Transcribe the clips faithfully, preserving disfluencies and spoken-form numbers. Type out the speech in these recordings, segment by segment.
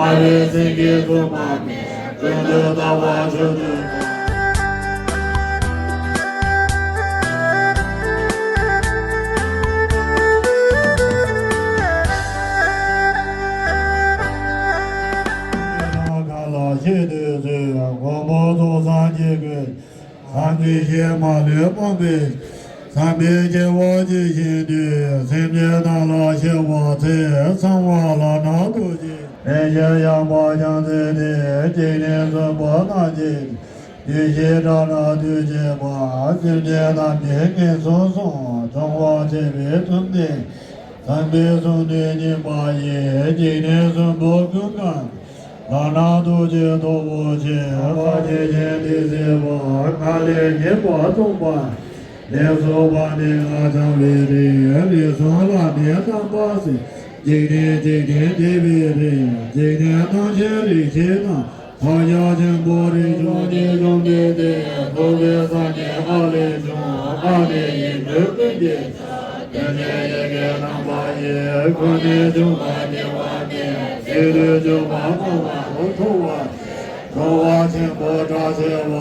ཨ་རེ་སེང་གེ་སུ་མ་མེད་ཀུན་ཏུ་ལྟ་བ་ཆོས་སུ། གང་ལ་ཤེས་དུས་སུ་མགོན་པོ་ཐོབ་སངས་རྒྱས་ཀུན། སངས་རྒྱས་ཞེས་མ་ལུས་སྤངས་པའི། བསམ་པའི་སྐྱེ་བ་ཇི་བཞིན་དུ། སེམས་ཅན་རྣམས་ལ་ཤེས་པར་འཚལ། གསང་བ་ལག་ན་རྡོ་རྗེ། རིན་ཆེན་ཡངས་པ་རྒྱ་མཚོའི་གཏིང་། འཇིག་རྟེན་གསུམ་པོ་རྣམས་ཀྱི། གདུལ་བྱའི་དགྲ་རྣམས་འདུལ་བྱེད་པ། སེམས་ཅན་རྣམས་ཀྱི་ངན་སོང་གསུམ། སྦྱོང་བར་བྱེད་པའི་ཐུབ་བསྟན། དམ་པའི་གསུང་ནི་སྙན་པ་ཡིས། འཇིག་རྟེན་གསུམ་པོ་ཀུན་དགའ། ལག་ན་རྡོ་རྗེ་ཐོབ་པོ་ཆེ། ལྷ་ཆེ་ཆེན་ཏི་སེ་བ། ལྔ་ལས་ཉེས་པ་སྟོང་པ། ལས་ཚོགས་པ་ནི་ལྔ་འཆང་བའི་རིགས། རིགས་གསུམ་ལ་ནི་རྣམ་པར་སྲིད། འཇིག་རྟེན་འཇིག་རྟེན་འདས་པའི་རིགས། འཇིག་རྟེན་སྣང་ཆེན་རིགས་ཆེན་རྣམས། ཕག་ཞལ་ཆེན་པོ་རིགས་ཆུང་ནི་བཅོམ་ལྡན་འདས། ཐུབ་པའི་སངས་རྒྱས་ཨ་ལས་བྱུང་། ཨ་ནི་ཡིན་གྲོལ་ཀུན་གྱི། དོན་ཆེན་ཡི་གེ་རྣམ་པ་བཞི། ཀུན་ནས་འབྱུང་བ་ཉེ་བར་མེད། ཚིག་ཏུ་བརྗོད་པ་སྨྲ་བ་མཐོ་བ། གྲོལ་བ་ཆེན་པོ་གྲགས་ཆེ་བ།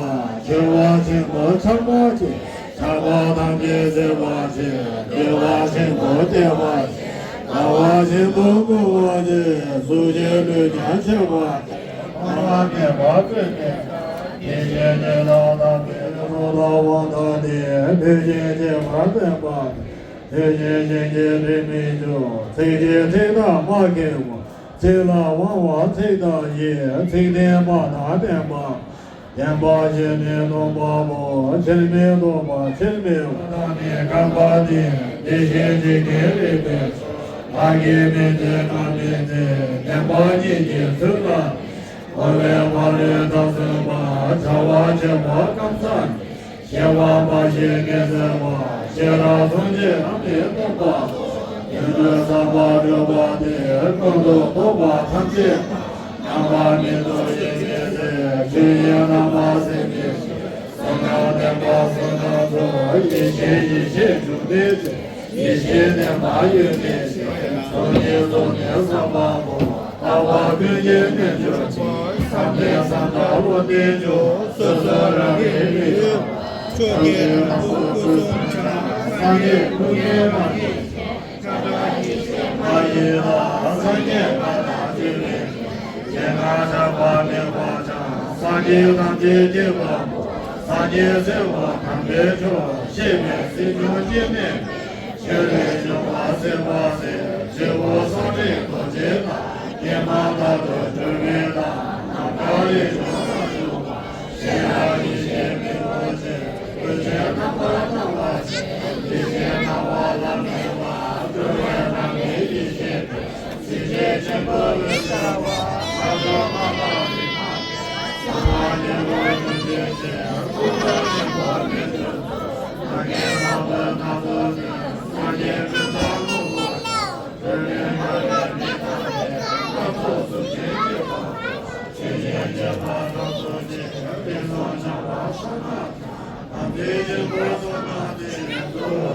ཆེ་བ་ཆེན་པོ་ཆགས་པ་ཆེ། ཆགས་པ་ཐམས་ཅད་སེལ་བ་ཆེ། བདེ་བ་ཆེན་པོ་སྟེར་བ་ཆེ། དགའ་བ་ཆེན་པོ་བསྔོ་བ་ཆེ། གཟུགས་ཅན་ལུས་ཀྱང་ཆེ་བ་ཆེ། སྤང་བླང་མེད་པ་ཀུན་ནས། ཡེ་ཤེས་ཀྱི་ལམ་དང་པོའི་གྲོགས་ལ་དབང་ཐོབ་སྟེ། ལུས་ཅན་བྱེ་བ་ཚན་པ། ཆོས་ཉིད་སྤྱན་གྱིས་རིག་མི་འཇུག་ཚིག་རྗེས་ཚིག་དང་སྨྲ་མཁས་པ། ཚིག་ལ་དབང་བ་ཚིག་དང་ཡི། ཚིག་ལྡན་སྨྲ་དང་བསྟན་པ། བསྟན་པ་བཞི་ནི་སྟོང་པ་པོ། ཕྱིར་མི་ལྡོག་པ་ཕྱིར་མི་འོང་། ཐ་མི་རྐང་པ་ནི། དེ་བཞིན་འཇིག་རྟེན་རིག་པའི་ཚུལ། ལྷ་གིས་མི་མཛེས་ང་མི་མཛེས། བདེན་པ་གཉིས་ཀྱི་ཚུལ་ལ། འཁོར་བའི་མ་ལུས་རྟག་བཟུང་བ། བྱ་བ་བྱེད་པ་ཀཾ་ཚང་ཉིད། སྐྱེ་བ་འབའ་ཞིག་ངེས་གསལ་བ། ཤེས་རབ་ཐམས་ཅད་རང་ལས་སྟོང་པ། རྒྱུན་དུ་བསམ་པ་སྒྲུབ་པ་སྟེ། ཀུན་ཏུ་རྟོག་པ་ཐམས་ཅད་དག་རྣམ་པར་མི་རྟོག་ཡེ་ཤེས་ཟེར། ཆོས་དབྱིངས་རྣམ་པར་སེམས་ཀྱི་ཆོས། གསུང་རབ་བསྟན་པ་གསུང་རབ་ཚུལ། ཡེ་ཤེས་ཡེ་ཤེས་འབྱུང་གནས་ཆོས། ཡེ་ཤེས་བདེན་པ་ཡོད་མེད་ཕྱིར། གཟུགས་ཀྱི་གཟུགས་ནི་བསམ་པ་པོ། ལྟ་བ་ཀུན་གྱི་རྣལ་འབྱོར་ཆེ། བསམ་གཏན་བསམ་དག་བློ་གཏད་འཇུག་སོ་སོ་རང་གིས་མི་འཇུག་མཆོག་གི་རང་བབས་སྐུ་གསུམ་ཆེ། སངས་རྒྱས་ཀུན་དགའི་རང་གི་ཆེ། ཁྱབ་བདག་ཡེ་ཤེས་མ་ཡིན་ལ། སངས་རྒྱས་མ་དང་སྤྱི་མེད་ཆེ། སྐྱེ་འགག་ཆགས་པ་མེད་པར་འཆང་། སངས་རྒྱས་ཐམས་ཅད་མཁྱེན་པ་པོ། སངས་རྒྱས་སེམས་དཔའ་དམ་པའི་མཆོག་ཤེས་པའི་སྲིད་འབྱུང་སྐྱེ་གནས། ཆོས་ལས་བྱུང་བ་སེམས་དཔའ་སྲས། ཆོས་སྐུ་སངས་རྒྱས་རྡོ་རྗེ་ལ། སྐྱེས་མ་ཐག་ཏུ་གྲོལ་བའི་མཐའ། ནམ་མཁའ་རིག་འཛིན་དབང་ཕྱུག་པ། ཤེས་རབ་ཡེ་ཤེས་མེ་འོད་ཆེ། ཀུན་གཞི་རྣམ་པར་སྣང་བ་ཆེ། ཡེ་ཤེས་སྣང་བ་ལ་མེད་པ། གྲོལ་བའི་ལམ་ནི་ཡེ་ཤེས་སྟེ། གཟི་བརྗིད་ཆེན་པོ་ལུས་གསལ་བ། ལྷ་ཚོགས་མ་དང་རིགས་དང་། གསང་སྔགས་རྒྱལ་པོ་ཀུན་གྱི་རྗེ། ཀུན་ཏུ་ཆེན་པོ་ལུས་སུ་ཐོབ། ནམ་མཁའི་ལྷ་མོ་སྣ་ཚོགས་ཀྱིས། སངས་རྒྱས་ཀུན་དང་ཐུག་པར་བསྐྱེད། གྲོལ་བའི་ཐབས་ལ་མི་ལྟ་བའི། ལྷ་ཚོགས་གཟུགས་ཅན་གྱི་དབང་པོ། ཆོས་ཀྱི་རྗེ་ཕག་མོ་སྟོབས་ཆེ། དཔལ་གསུམ་འཆང་བ་གསང་སྔགས་དང་། དམ་ཚིག་ཆེན་པོ་གསུམ་དང་ལྡན།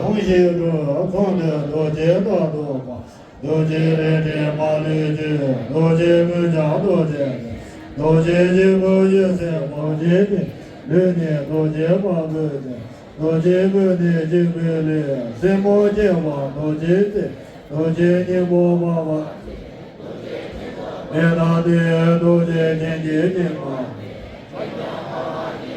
ལོངས་ཤིག་འགྲོ། ཐོབ་ནས་རྡོ་རྗེ་ལ་ཐོབ་པ། རྡོ་རྗེ་རལ་གྲི་མ་ལུས་ཀྱི། རྡོ་རྗེ་རྔུལ་ཆུ་རྡོ་རྗེ་ལས། རྡོ་རྗེ་སྐྱེས་བུ་ཡེ་ཤེས་རྡོ་རྗེ་སྟེ། ལུས་ནི་རྡོ་རྗེ་ཕག་མོའི་སྟེ། རྡོ་རྗེ་རྔུལ་ནི་སྐྱེས་བུའི་ལུས། སེན་མོ་སྐྱེ་བ་རྡོ་རྗེའི་སྲས། རྡོ་རྗེ་སྙིང་པོ་འབར་བ། མེ་ལྡན་ཏེ་རྡོ་རྗེ་གདན་གྱི་སྙིང་པོ།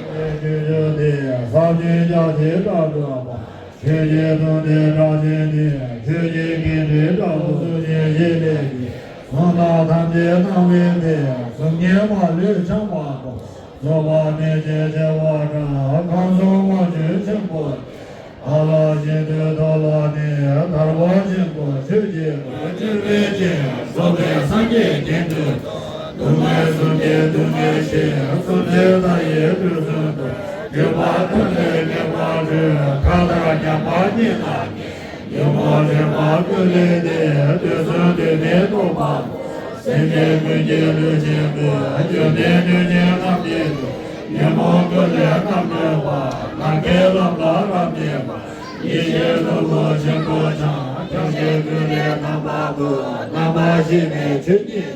ཆོས་ཀྱི་རྒྱལ་པོ་ཆེ་དགྲ་བཅོམ་པ། ཆོས་ཀྱི་གདུང་འདི་གྲགས་ཅན་ནི། ཆོས་ཀྱི་དགེ་འདུན་དྲག་པོ་གཟུགས་ཅན་བཞི་ལས་ཀྱི། གཟུངས་དང་ཐམས་ཅད་གནང་བའི་ཚེ། གཟུགས་བརྙན་མ་ལུས་འཆང་བ་པོ། རྫོགས་པ་མེད་ཅིང་ཆེ་བ་དྲག་ཁམས་གསུམ་དབང་ཕྱུག་ཆེན་པོ། ལྷ་ལ་ཞིང་དུ་ཐོབ་ལ་ནི། ཐར་པ་ཆེན་པོ་ཆོས་ཀྱི་རྒྱལ་པོ། སྤྲུལ་པའི་སྤྱན། རྫོགས་པའི་སངས་རྒྱས་གདན་དུ། སྡུག་བསྔལ་གསུམ་གྱི་སྡུག་བསྔལ་ཞི། སུམ་ཅུ་རྩ་བཞིའི་དུས་གསུམ་དུ། སྒྲིབ་པ་ཀུན་ལས་ངེས་པར་གྲོལ། མཁའ་ལྟར་མཉམ་པ་ཉིད་ལ་ངེས། ཉོན་མོངས་དྲི་མ་ཀུན་ལས་འདས། དུས་གསུམ་དུས་མཐའི་རྟོག་པ་པོ། སེམས་ཅན་ཀུན་གྱི་ལུས་ཅན་ཀུན། འབྱུང་ལྡན་གདོན་ཆེན་རྣམས་ཀྱི་དོན། ཉོན་མོངས་ཀུན་ལས་རྣམ་གྲོལ་བ། ནམ་མཁའི་ལམ་ལ་རབ་གནས་པ། ཡེ་ཤེས་ནོར་བུ་ཆེན་པོ་འཆང་། ཐམས་ཅད་ཀུན་ལས་རྣམ་པ་ཀུན། རྣམ་པར་ཤེས་པའི་ཆོས་ཉིད་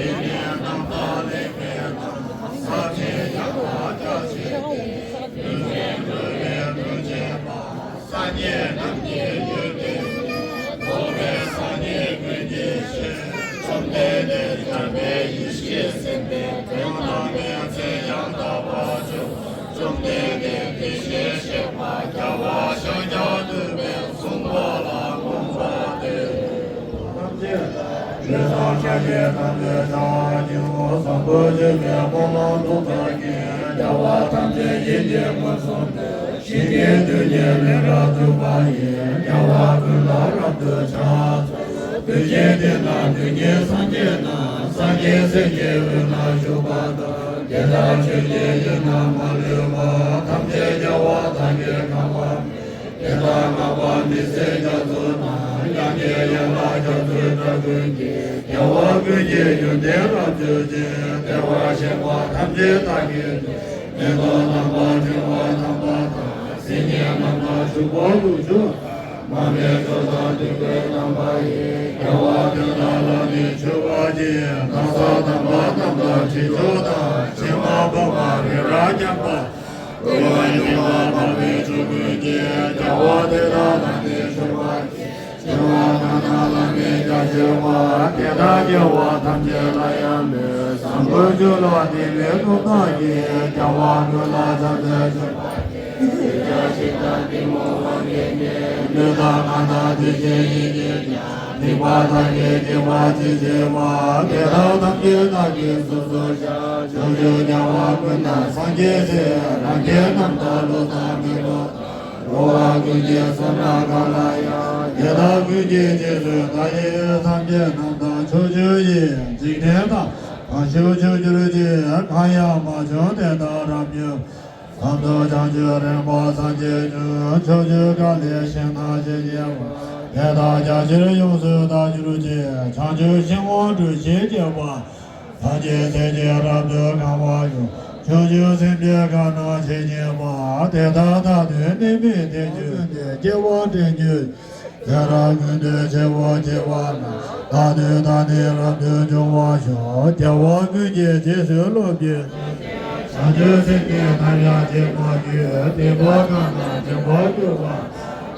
ལས་དང་ཕྱག་རྒྱའི་དམ་པའི་བྱ་བ་སྤྱི་བོ་བཟང་པོ་སྤྱོད་པའི་སྨོན་ལམ་མཐུ་སྟོབས་ཀྱིས། རྒྱལ་བ་ཐམས་ཅད་ཡིད་ཀྱིས་མངོན་སུམ་དུ། ཞིང་གི་རྡུལ་སྙེད་ལས་རབ་བྱུང་བ་ཡི། རྒྱལ་བ་ཀུན་ལ་རབ་ཏུ་ཕྱག་འཚལ་ལོ། རྡུལ་སྙེད་འདི་ན་རྡུལ་སྙེད་སངས་རྒྱས་རྣམས། སངས་རྒྱས་སྲས་ཀྱི་དབུས་ན་བཞུགས་པ་དང་། དེ་དག་ཆོས་ཀྱི་དབྱིངས་རྣམས་མ་ལུས་པ། ཐམས་ཅད་རྒྱལ་བ་དག་གིས་གང་བར་མོས། དེ་དག་སྔགས་པ་མི་ཟད་རྒྱ་མཚོ་རྣམས། དབྱངས་ཀྱི་ཡན་ལག་རྒྱ་མཚོའི་སྒྲ་ཀུན་གྱིས། རྒྱལ་བ་ཀུན་གྱི་ཡོན་ཏན་རབ་བརྗོད་ཅིང་། བདེ་བར་གཤེགས་པ་ཐམས་ཅད་བདག་གིས་མཛད། མེ་ཏོག་དམ་པ་ཕྲེང་བ་དམ་པ་དང་། སིལ་སྙན་རྣམ་དག་ཕྱུག་པོ་ལུག་ཕྱུགས། མར་མེ་མཆོག་དང་བདུག་སྤོས་དམ་པ་ཡིས། རྒྱལ་བ་དེ་དག་ལ་ནི་མཆོད་པ་བགྱི། སྣང་གསལ་དམ་པ་རྣམས་དང་དྲི་མཆོག་དང་། ཕྱེ་མ་ཕུར་མ་རི་རབ་བརྐྱངས་པ། བསྐོལ་བ་མྱུར་བ་འབར་བའི་ཆུ་ཀུན་གྱིས། རྒྱལ་བ་དེ་དག་ལ་ནི་མཆོད་པ་བགྱི། མཆོད་པ་གང་དག་བླ་མེད་རྒྱ་ཆེ་བ། དེ་དག་རྒྱལ་བ་ཐམས་ཅད་ལ་ཡང་མོས། བཟང་པོའི་ཆོས་ལ་དད་པའི་ཀུན་བཏགས་ཀྱིས། རྒྱལ་བ་ཀུན་ལ་ཕྱག་འཚལ་མཆོད་པ་བགྱི། སྲིད་རྒྱལ་ཞིང་དང་གཏི་མུག་དབང་གིས་ནི། ལུས་དང་ངག་དང་ཐུགས་ཀྱི་ཡིད་ཀྱིས་ཀྱང་། སྡིག་པ་དག་གིས་བགེགས་པ་ཅི་མཆིས་པ། དེ་དག་ཐམས་ཅད་བདག་གིས་ཚུར་གསོ་བྱ། ཕྱོགས་བཅུའི་རྒྱལ་བ་ཀུན་དང་སངས་རྒྱས་སྲས། རང་རྒྱལ་རྣམས་དང་ཀླུ་དང་མི་ཀླུ་དང་། འགྲོ་བ་ཀུན་གྱི་བསོད་ནམས་གང་ལ་ཡང་། དེ་དག་ཀུན་གྱི་རྗེས་སུ་བདག་སློབ་ཅིང་། སངས་རྒྱས་རྣམས་དང་ཕྱོགས་བཅུའི་འཇིག་རྟེན་དང་། གང་བཞུགས་བཞུགས་གྱུར་ཅིག །གང་ཡང་མ་བྱོན་དེ་དག་རབ་མྱུར། ལམ་དུ་བྱང་ཆུབ་རིམ་པར་སངས་རྒྱས་འགྲུབ། ཕྱོགས་བཅུའི་ཁམས་ལས་ཞིང་རྣམས་ཇི་སྙེད་པ། དེ་དག་རྒྱ་ཆེར་ཡོངས་སུ་དག་གྱུར་ཅིག །བྱང་ཆུབ་ཤིང་དབང་གྲུ་བཞིས་བརྒྱན་པ། ཐམས་ཅད་ཚེ་གཅིག་རབ་ཏུ་གང་བར་ཤོག །ཕྱོགས་བཅུའི་སེམས་ཅན་གང་རྣམས་ཇི་སྙེད་པ། དེ་དག་དག་ཏུ་གནས་མིན་མཐར་ཐུག་ནས། སྐྱེ་བ་འདྲེན་གྱུར། དེ་རབ་ཀུན་ཏུ་སྐྱེ་བོ་སྐྱེ་བ་རྣམས། དག་ཏུ་དག་ནས་རབ་ཏུ་འབྱུང་བར་ཤོག །རྒྱལ་བ་ཀུན་གྱི་རྗེས་སུ་སློབ་ཀྱིས། བྱང་ཆུབ་སེམས་ནི་ནམ་ཡང་བརྗེད་མ་གྱུར། སྡིག་པ་གང་དག་སྦྱོང་བར་གྱུར་པ།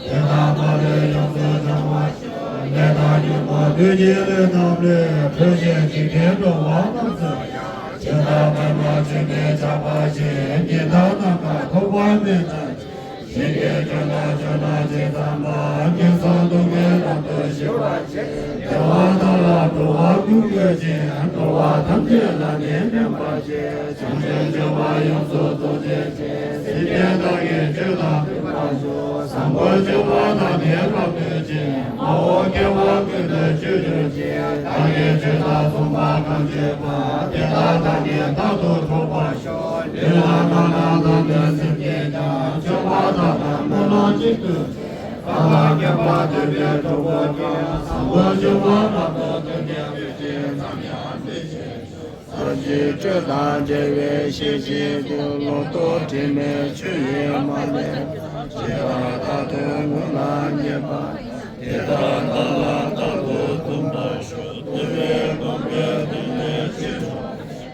དེ་དག་མ་ལུས་ཡོངས་སུ་བྱང་བར་ཤོག །ལས་དང་ཉོན་མོངས་བདུད་ཀྱི་བློ་རྣམས་ལས། གྲོལ་ཞིང་འཇིག་རྟེན་འགྲོ་བ་རྣམས་སུ་ཡང་། ཇི་ལྟར་པདྨ་འབྱུང་གནས་ཆགས་པ་བཞིན། ཉི་ཟླ་ནམ་མཁའ་ཐོགས་པ་མེད་ལྟར། ཞིང་གི་ཆོས་རྣམས་ཆོས་རྣམས་ཇི་ཙམ་པ། ངན་སོང་སྡུག་བསྔལ་རབ་ཏུ་ཞི་བར་བྱེད། བདེ་བ་དག་ལ་འགྲོ་བ་ཀུན་འགོད་ཅིང་། འགྲོ་བ་ཐམས་ཅད་ལ་ནི་ཕན་པར་བྱེད། བྱང་ཆུབ་སྤྱོད་པ་ཡོངས་སུ་རྫོགས་བྱེད་ཅིང་། སེམས་ཅན་དག་གི་ཆོས་དང་མཐུན་པར་ཤོག །བཟང་པོའི་སྤྱོད་པ་དག་ནི་རབ་སྟོན་ཅིང་། མ་འོངས་སྐྱེ་བ་ཀུན་ཏུ་སྤྱོད་གྱུར་ཅིག །བདག་གིས་ཆོས་དང་མཚུངས་པ་གང་བྱས་པ། དེ་དག་བདག་ཉིད་རྟག་ཏུ་ཐོབ་པར་ཤོག །ལུས་དང་ངག་དང་ལམ་དུ་སེམས་བསྐྱེད་ཀྱང་། སྤྱོད་པ་དག་དང་སྨོན་ལམ་གཅིག་ཏུ་བྱས། བསམ་པ་ངན་པ་སྡུད་པའི་གྲོགས་པོ་ཀུན། བཟང་པོའི་སྤྱོད་པ་རབ་ཏུ་སྟོན་པའི་མཐུས། ཇི་ཙམ་ཡང་འདི་ཕྱིར་བརྗོད། ས་གཞི་སྤྲོས་དང་བྲལ་བའི་ཤེས་བཞིན་དུ། ལོག་རྟོག་དྲི་མའི་ཆུ་ཡིས་མ་བསླད་པ། ཇི་ལྟར་རྟག་ཏུ་སྔོན་ལ་རྙེད་པ། དེ་དག་བདག་ལ་རྟག་ཏུ་མཐུན་པར་ཤོག །བདེ་བའི་གོ་འཕང་ཐོབ་པའི་ཕྱིར་རོ།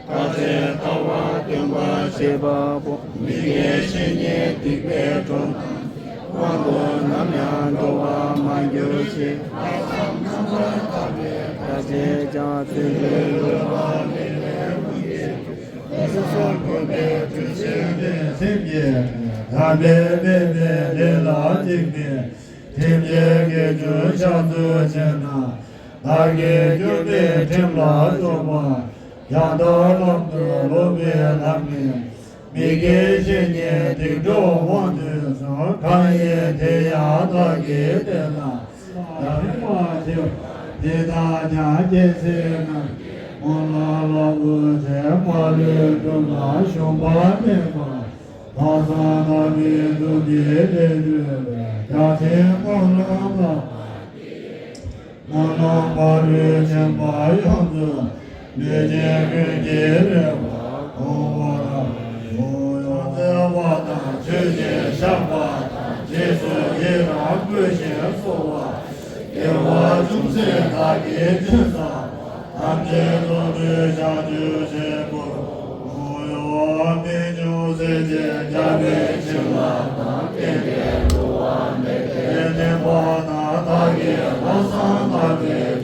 ཐར་པའི་ལྟ་བ་སྟོན་པར་བྱེད་པ་པོ། མི་དགེ་བཤེས་གཉེན་སྡིག་པའི་གྲོགས་རྣམས། དབང་དུ་ནམ་ཡང་འགྲོ་བར་མ་གྱུར་ཅིག །ལྷག་བསམ་རྣམ་པར་དག་པའི་བརྟག་དཔྱད་ཀྱང་། བརྩོན་འགྲུས་རོལ་པ་ལས་ལས་མང་གིས། ལུས་སེམས་ཀུན་པའི་དྲིན་ཅན་ཏེ། སེམས་ཀྱི་དམ་པའི་དམིགས་པའི་གནད་ལ་གཅིག་ནས། ཁྲིམས་ཀྱི་དགེ་སྦྱོར་ཕྱག་ཏུ་བྱས་ན། བདག་གིས་སྐྱོན་མེད་ཁྲིམས་ལ་སྤྱོད་པ། ཡང་དག་ལམ་དུ་སློབ་པའི་ལམ་ནི། མི་དགེ་བཤེས་གཉེན་སྡིག་གྲོགས་དབང་དུ་སོང་། གང་ཡིན་དེ་ཡང་བདག་གིས་བསྟེན་ན། ལ་ཕན་པར་བྱེད་པ། དེ་དག་ཀྱང་རྒྱལ་སྲས་རྣམས་ཀྱི། སྨོན་ལམ་རླབས་པོ་ཆེ་མ་ལུས་སྒྲུབ་ལ་ཞུམ་པ་མེད་པ། ལྷག་བསམ་དག་པའི་ཐུགས་ཀྱི་ལས་སྒྲུབ་པའི། རྒྱ་ཆེན་སྨོན་ལམ་རླབས་པ་འདི། སྨོན་ལམ་ཕ་རོལ་ཕྱིན་པ་ཡོངས་སུ། ལུས་ཅན་ཀུན་གྱི་རེ་བ་སྐོང་བ་ལ། ཡོངས་སུ་བརྩེ་བ་དང་མཆོད་ཅིང་བཤགས་པ་དང་། རྗེས་སུ་ཡི་རང་བསྐུལ་ཞིང་གསོལ་བ། དགེ་བ་ཅུང་ཟད་བདག་གིས་ཅི་བསགས་པ། ཐམས་ཅད་རྫོགས་སྐུའི་ཞབས་ཀྱུ་མཆོད་དོ། ཨོ་ཡ། རྨད་བྱུང་སྲས་བཅས་རྒྱལ་པོའི་བྱིན་རླབས་དང་། བསྟན་པའི་གླུ་བ་མེ་ལྟར་འཐེན་པ་དང་། བདག་གི་ལྷག་བསམ་དག་པའི་